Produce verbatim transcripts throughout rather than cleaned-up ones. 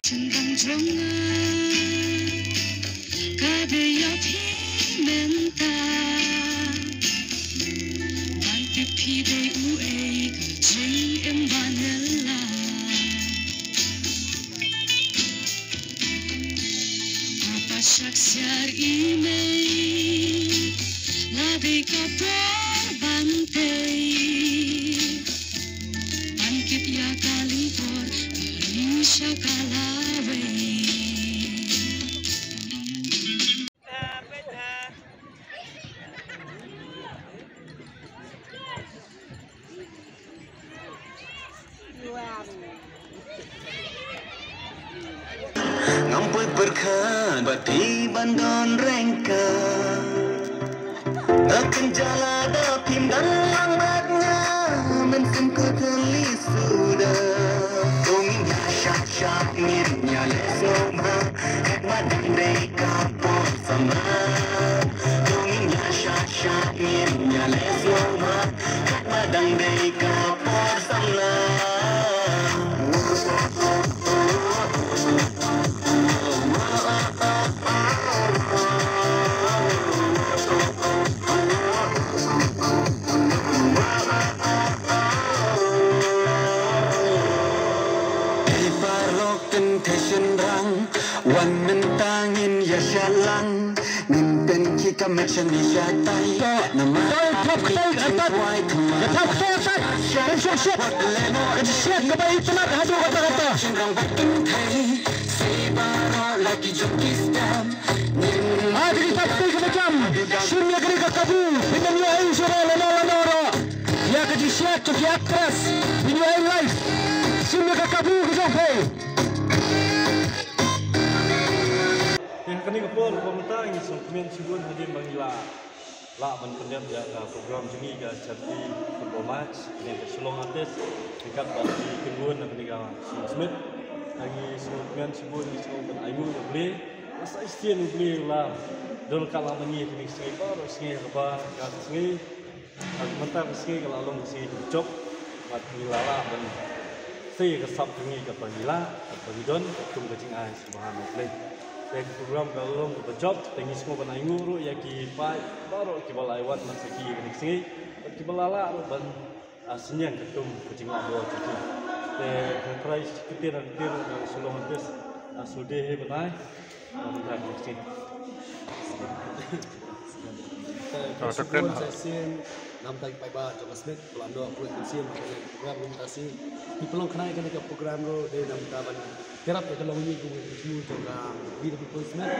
Shynrang jong nga ka dei ïa phi mynta. Ban tip phi dei uei ka jingim ba nga la. Papa shak siar i mei la dei ka por ban tei. Ban kit ïa ka lyngkor ka ring sha ka lawei. Ngam poi pyrkhat bad phi ban don ryngkat. Nga kynjah lada phim dang lang bad nga, mynsiem ka kali suda. To ngin ïa shah shah ngin ïa leh sngewbha, katba dang dei ka por samla. To ngin ïa shah shah ngin ïa leh sngewbha, katba dang dei ka por samla. Ei paralok kynthei shynrang, wan mynta ngin ïa shah lang. Ngin pynkhih ka met sha ngi shatai. Namar thap ktai atat. Thap ktai atat. Kan shong shet. Kan shet kaba itynnat haduh katta katta. Shynrang bad kynthei, sa baroh la ki jong ki step. Ngin ha kane ka pyrthei kaba jam, shim ïa kane ka kabu. Phin ym ïoh ei shuh lano lano ruh. Ïa ka jingshet jong ki actress, phin ïoh ei live. Shim ïa ka kabu ka jong phi. Te ha kane ka por kaba mynta ngi sngewkmen shibun hadien ba ngi la lah ban pyndep ïa ka program jong ngi ka charity football match, kane ka Shillong Artist, ryngkat bad ki kynhun na kane ka Shillong Smit. Ngi sngewkmen shibun, ngi sngewbha ban ainguh ïa U Blei. Sa shisien U Blei u la don ryngkat lang bad ngi kane ka sngi baroh sngi ha kaba ka sngi. Bad mynta ka sngi ka la long ka sngi kaba jop. Bad ngi la lah ban sei ka sap jong ngi kaba ngi lah, kaba ngi don, kum ka jingai sngewbha na U Blei. Te ka program ka la long kaba jop, te ngi sngewbha ban ainguh ruh ïa ki paid baroh kiba la ai wat man sa ki kane ka sngi. Bad kiba la lah ruh ban, ah, synñiang katkum ka jinglah bor jong ki. Te kynthei shi kyntien na kyntien ruh ka Shillong Artist, ah, shu dei hi ban ai. Namar ka shisien, namar ka shisien, namar ka paidbah jong ka Smit, ba la ïoh pynlong mynsiem ha kane ka program, namar ka shisien ngi pynlong kane ka program ruh dei namar ka ban ïarap ïa ka longïing jong ka B W P Smit.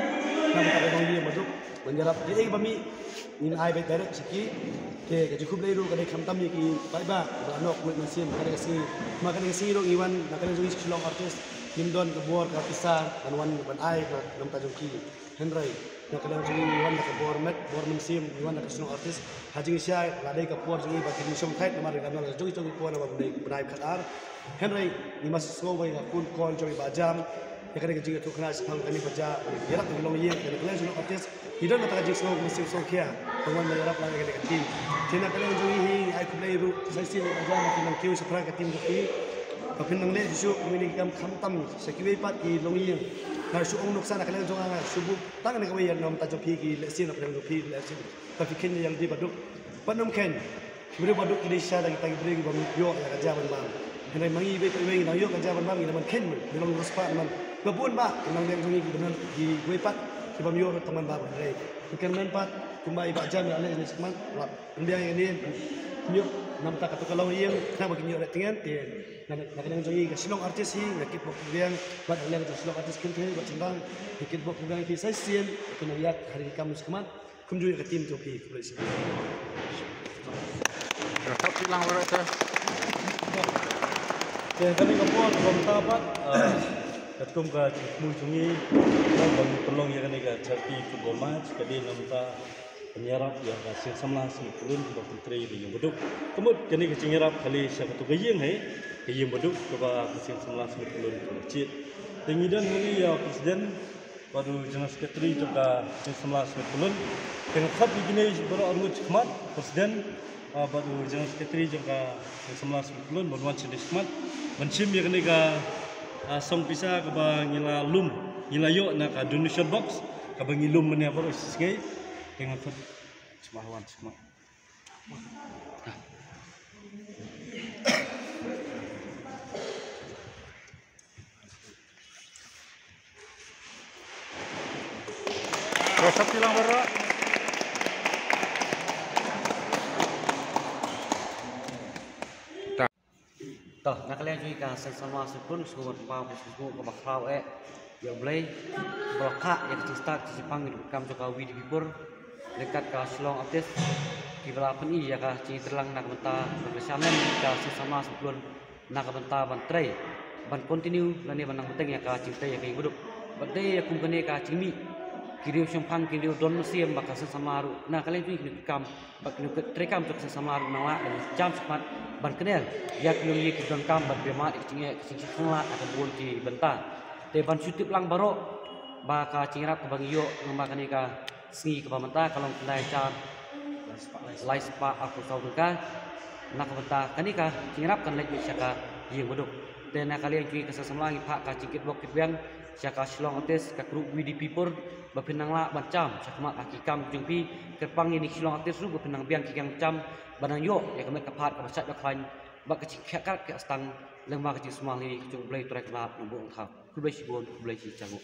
Namar ka longïing ba duk ban ïarap ïa kiei ba mih, ngin ai beit direct sha ki. Te ka jingkhublei ruh ka dei khamtam ïa ki paidbah ba la ïoh pynlong mynsiem ha kane ka sngi. Namar kane ka sngi ruh ngi wan na kane ka sngi Shillong Artist, ngim don ka bor ka pisa ban wan ban ai na ka bynta jong ki. Hynrei na ka liang jong ngi ngi wan da ka bor met bor mynsiem, ngi wan da ka Shillong Artist. Ha jingshisha la dei ka por jong ngi ba kin shong tight namar ka jong ngi jong ngi por namar ban dei bnai khatar. Hynrei ngi mas sngew ba ka phone call jong i Bah Jam, ïa kane ka jingïathuhkhana shaphang kane ka jingïarap ïa ka longïing, kane ka liang Shillong Artist. Ngi don kata ka jingsngew mynsiem sngewkhia ban wan ban ïarap lang ïa kane ka team. Te na ka liang jong ngi hi ngi ai khublei ruh sa shisien ïa Bah Jam ba phin nang kiew shaphrang ka team jong phi. Ba phin nang leh shuh shuh kumne ki kam khamtam sha kiwei pat ki longïing. Nga shu ong nuksa na ka liang jong nga, nga shu buh tang na kawei ïa na ka bynta jong phi ki lehse, na ka liang jong phi lehse. Ba phi kheiñ ïa lade ba duk. Pat nym kheiñ. Ki briew ba duk ki dei shisha da kita ki briew ki bym ïoh ïa ka jia ban bam. Hynrei ma ngi iwei pa iwei ngi dang ïoh ka jia ban bam, ngi dei ban kheiñ, ngi long riewspah, ngi dei ban, ba bun bah ki nongïing jong ngi ki dei ban, kiwei pat ki bym ïoh ruh tang ban bam. Hynrei ki kyrmen pat kumba i Bah Jam ïa leh ïa leh shikmat. Wat pynbiang ïa kane, pynïoh namar kata ka longïing, khnang ba kin ïoh leh tngen. Te na, na ka liang jong ngi ka Shillong Artist hi, nga kitbok pyrshang bad na ka liang jong Shillong Artist kynthei bad shynrang, nga kitbok pyrshang ïa phi sa shisien, phin nang ïaid ha ki kam shikmat. Kumjuh ïa ka team jong phi, khublei shibun. Ka thap lang baroh te. Te kane ka por kaba mynta pat, ah, katkum ka jingthmu jong ngi, ba ngi pynlong ïa kane ka charity football match, ka dei namar ban ïarap ïa ka Seng Samla Smit Pyllun kaba pyntrei ïa ka ïing baduk. Ka mut kane ka jingïarap ka leit sha kato ka ïing hi, ka ïing baduk kaba ka Seng Samla Smit Pyllun ka la jied. Te ngi don hangne ïa u President bad u General Secretary jong ka Seng Samla Smit Pyllun. Te nga khot ïa kine baroh arngut shakhmat, President, ah, bad u General Secretary jong ka Seng Samla Smit Pyllun ban wan sha kane shakhmat ban shim ïa kane ka, ah, song pisa kaba ngi la lum, ngi la ïoh na ka donation box kaba ngi lum mynne baroh shi sngi. Te nga khot shakhmat, wan shakhmat. Ko sap tilang baroh. Ta. Ta, na ka liang jong ka Seng Samla Smit Pyllun, sngewbha ban pynpaw, sngewbha kaba khraw eh ïa U Blei ba la khah ïa ka jingstad jingpang jong ka V D P Pur ryngkat ka Shillong Artist, kiba la pyni ïa ka jingtreilang na ka bynta ban kyrshan lem ka Seng Samla Smit Pyllun na ka bynta ban trei, ban continue lane ban nang bteng ïa ka jingtrei ïa ka ïing baduk. Bad dei ïa kum kane ka jingmih ki riewshemphang, ki riew don mynsiem, ba ka Seng Samla ruh na ka liang jong kine ki kam, ba kine ki treikam jong ka Seng Samla ruh nang lah ban jam shakhmat ban kynnoh ïa ki longïing ki donkam ban pynmih ïa ka jingeh ka jingkhanglad ha ka bun ki bynta. Te ban shu tip lang baroh ba ka jingïarap kaba ngi ïoh lyngba kane ka sngi kaba mynta ka long khyndai hajar lai spah arphew saw tyngka. Na ka bynta kane ka jingïarap kan leit beit sha ka ïing baduk. Te na ka liang jong ngi ka Seng Samla ngi phah ka jingkitbok kitbiang sha ka Shillong Artist, ka group V D P Pur, ba phin nang lah ban jam shakhmat ha ki kam jong phi, kyrpang ïa kine ki Shillong Artist ruh ba phin nang biang ki kam jam, ban nang ïoh ïa ka met ka phad kaba shait ba khlaiñ bad ka jingkhiah kat khiah stang lyngba ka jingsumar hi ka jong U Blei Trai Kynrad Nongbuh Nongthaw. Khublei shibun, khublei shi sngewbha.